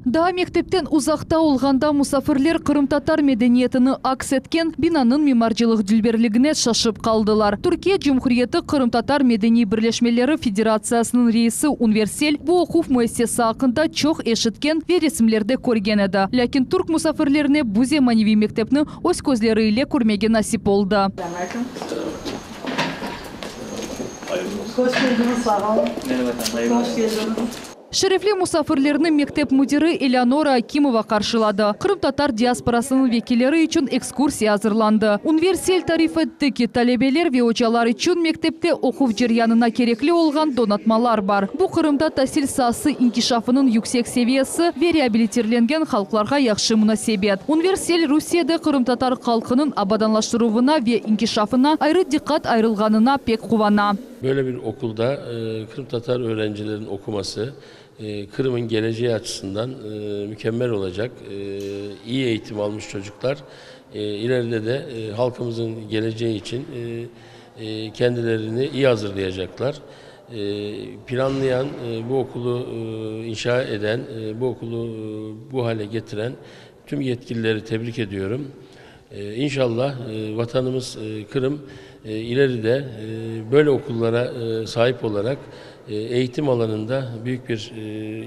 Daa mektepten uzaqta olğanda musafirler qırımtatar medeniyetini aks etken binanıñ mimarcılıq dülberligine şaşıp qaldılar. Türkiye Cumhuriyeti Qırımtatar medeniy birleşmeleri federatsiyasınıñ reisi Ünver Sel bu oquv müessesi aqqında çoq eşitken ve resimlerde körgen edi. Lâkin türk musafirlerine bu zemaneviy mektepni öz közleri ile körmege nasip oldı. Şerefli musafirlerni mektep müdiri Eleonora Akimova qarşıladı. Qırımtatar diasporasınıñ vekilleri içün ekskursiya azırlandı. Ünver Sel tarif etti ki, talebeler ve ocalar içün mektepte oquv ceryanına kerekli olğan donatmalar bar. Bu Qırımda tasil saası inkişafınıñ yüksek seviyesi ve reabilitirlengen halqlarğa yahşı munasebet. Ünver Sel Rusiyede qırımtatar halqınıñ abadanlaştıruvına ve inkişafına ayrı diqqat ayırılğanına pek quvana. Böyle bir okulda qırımtatar öğrencilerin okuması Kırım'ın geleceği açısından mükemmel olacaq. İyi eğitim almış çocuklar ileride de halkımızın geleceği için kendilerini iyi hazırlayacaklar. Planlayan, bu okulu inşa eden, bu okulu bu hale getiren tüm yetkilileri tebrik ediyorum. İnşallah vatanımız Kırım ileride böyle okullara sahip olarak eğitim alanında büyük bir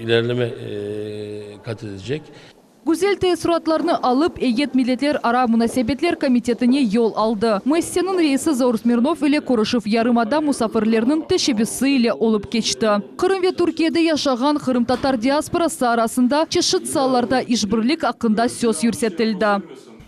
ilerleme kat edecek. Güzel teessuratlarnı alıp, eyyet Milletlerara munasebetler komitetine yol aldı. Müessiseniñ reisi Zaur Smirnov ile körüşüv yarımada musafirleriniñ teşebbüsi ile olıp keçti. Qırım ve Türkiyede yaşağan qırımtatar diasporası arasında çeşit saalarda işbirlik aqqında söz yürsetildi.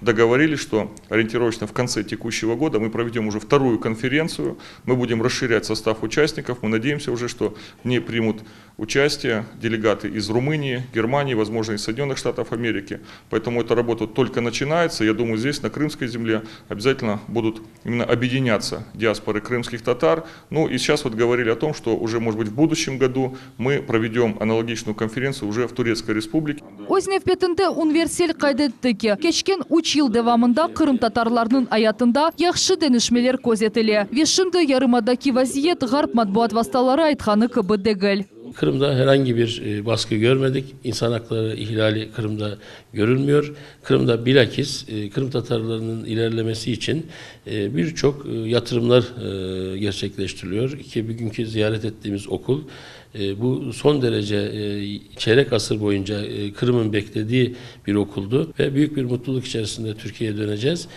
Договорились, что ориентировочно в конце текущего года мы проведем уже вторую конференцию, мы будем расширять состав участников, мы надеемся уже, что в ней примут участие делегаты из Румынии, Германии, возможно, из Соединенных Штатов Америки. Поэтому эта работа только начинается. Я думаю, здесь, на Крымской земле, обязательно будут именно объединяться диаспоры крымских татар. Ну и сейчас вот говорили о том, что уже, может быть, в будущем году мы проведем аналогичную конференцию уже в Турецкой Республике. Öz nevbetinde Ünver Sel qayd etti ki, keçken üç yıl devamında qırımtatarlarnıñ ayatında yahşı deñişmeler köz etile ve şimdi yarımadaki vaziyet ğarp matbuat vastaları aytqanı kibi degil. Qırımda herhangi bir baskı görmedik, insan aqları ihlali Qırımda görülmiyor. Qırımda bilakis qırımtatarlarnıñ ilerlemesi içün bir çoq yatırımlar gerçekleştiriliyor ki, bugünki ziyaret ettiğimiz okul bu soñ derece çeyrek asır boyunca Qırım'ın beklediği bir okuldu ve büyük bir mutluluk içerisinde Türkiye'ye döneceğiz.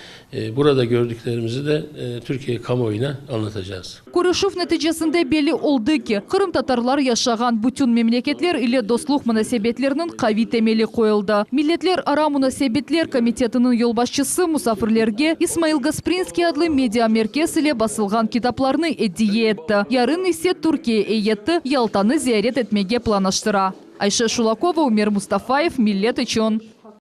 Burada gördüklerimizi de Türkiye kamuoyuna anlatacağız. Körüşüv neticesinde belli oldı ki, qırımtatarlar yaşağan bütün memleketler ile dostluq munasebetleriniñ qaviy temeli qoyuldı. Milletlerara munasebetler komitetiniñ yolbaşçısı musafirlerge İsmail Gasprinskiy adlı mediamerkez ile basılğan kitaplarnı ediye etti. Yarın ise Türkiye eyyeti Yaltanı ziyaret etmege planlaştıra. Ayşe Şulakova, Ümer Mustafayev, Millet içün.